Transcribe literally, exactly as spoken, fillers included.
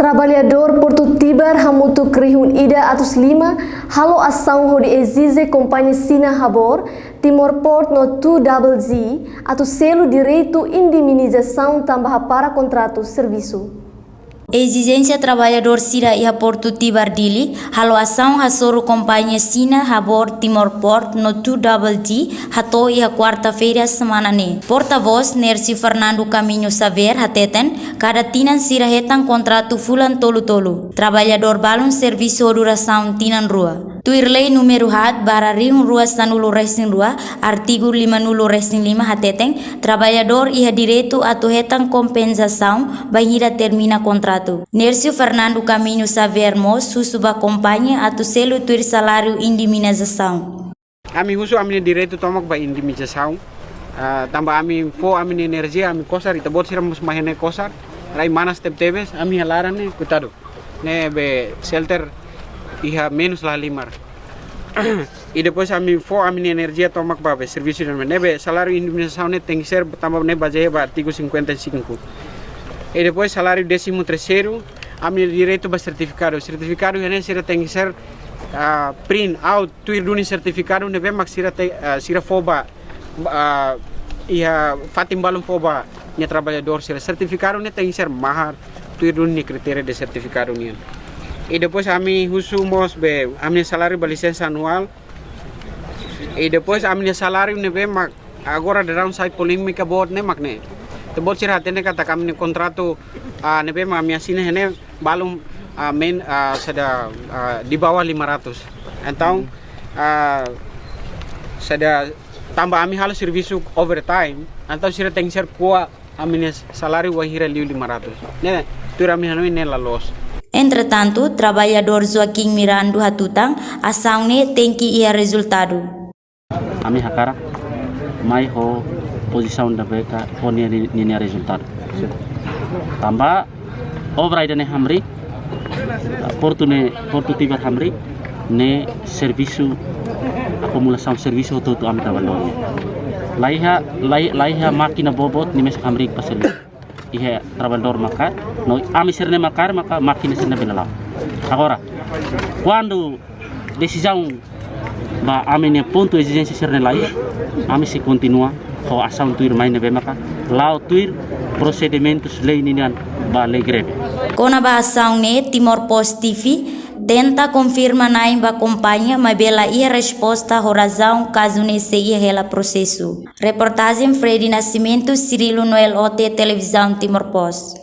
Traballadór Portu Tibar hamutuk rihun ida atus lima halo asaun hodi ezije kompañia Xina Habor, Timor Port no Two Double G atu selu direitu indemnizasaun tanba hapara kontratu servisu. Ezijénsia traballadór sira iha Portu Tibar Dili halo asaun hasoru kompañia Xina Habor, Timor Port no Two Double G hato'o iha kuarta-feira semana ne'e. Portavós Nércio Fernando Caminho Xavier hateten, kada tinan sira hetan kontratu fulan tolu-tolu. Traballadór balun servisu ho durasaun tinan rua. Tuir lei númeru haat barra rihun rua sanulu resin rua, artigu lima nulu resin lima hateten, traballadór iha direitu atu hetan kompensasaun bainhira termina kontratu. Nércio Fernando Caminho Xavier mós husu ba kompañia atu selu tuir saláriu indemnizasaun. Ami husu ami-nia direitu tomak ba indemnizasaun. Ah, tanba ami fó ami-nia enerjia, ami kosar, ita-boot sira mós mai ne'e kosar. Rai manas tebetebes, ami iha laran ne'e, koitadu. Ne'ebé shelter iha menus la limar. I depois ami fó ami-nia enerjia tomak ba be servisu ne'e. Ne'ebé saláriu indemnizasaun ne'e tenke ser tanba ne'e bazeia ba artigu cinquenta e cinco. I depois saláriu décimo terceiro, ami-nia direitu ba sertifikadu. Sertifikadu ne'e sira tenke ser, ah, print out, tuir duni sertifikadu ne'ebé mak sira te, ah, sira fó ba, ah, iha fatin balun fó ba nia traballadór sira. Sertifikadu ne'e tenke ser mahar, tuir duni nia kritéria de sertifikadu nian. I depois ami husu mós be, ami-nia saláriu ba lisensa anuál. I depois ami-nia saláriu ne'ebé mak agora daudaun sai polémika boot ne'e mak ne'e. Ita-boot sira hatene katak ami-nia kontratu, ah, ne'ebé mak ami asina ne'e balun, ah, men, ah, saida, ah, di bawah lima ratus. Entaun, ah, saida tanba ami halo servisu overtime, entaun sira tenke ser ko'a ami-nia saláriu wainhira liu lima ratus. Ne'e, tuir ami hanoin ne'e la loos. Entretantu, traballadór Joaquim Mirando hatutan, asaun ne'e tenke iha rezultadu. Ami hakarak mai ho pozisaun ne'ebé ka ho nia, nia, nia rezultadu. Tanba obra ida-ne'e hamriik, portu ne'e, Portu Tibar hamriik, ne'e servisu, akumulasaun servisu hotu-hotu ami traballadór ne'e. La iha, la i-, la iha mákina boboot ne'e mesak hamriik ba servisu. Iha traballadór mak kaer, no ami sira-ne'e mak kaer, maka mákina sira-ne'e bele la'o. Agora, kuandu desizaun ba ami-nia pontu ezijénsia sira-ne'e la iha, ami sei kontinua ho asaun tuirmai ne'ebé maka la'o tuir prosedimentus lei ninian ba lei greve. Kona-ba asaun ne'e Timor Post T V tenta konfirma na'in ba kompañia maibé la iha resposta ho razaun kazu ne'e sei iha hela prosesu. Reportajen Freddy Nascimento, Cirilo Noel Ote, Televizaun Timor Post.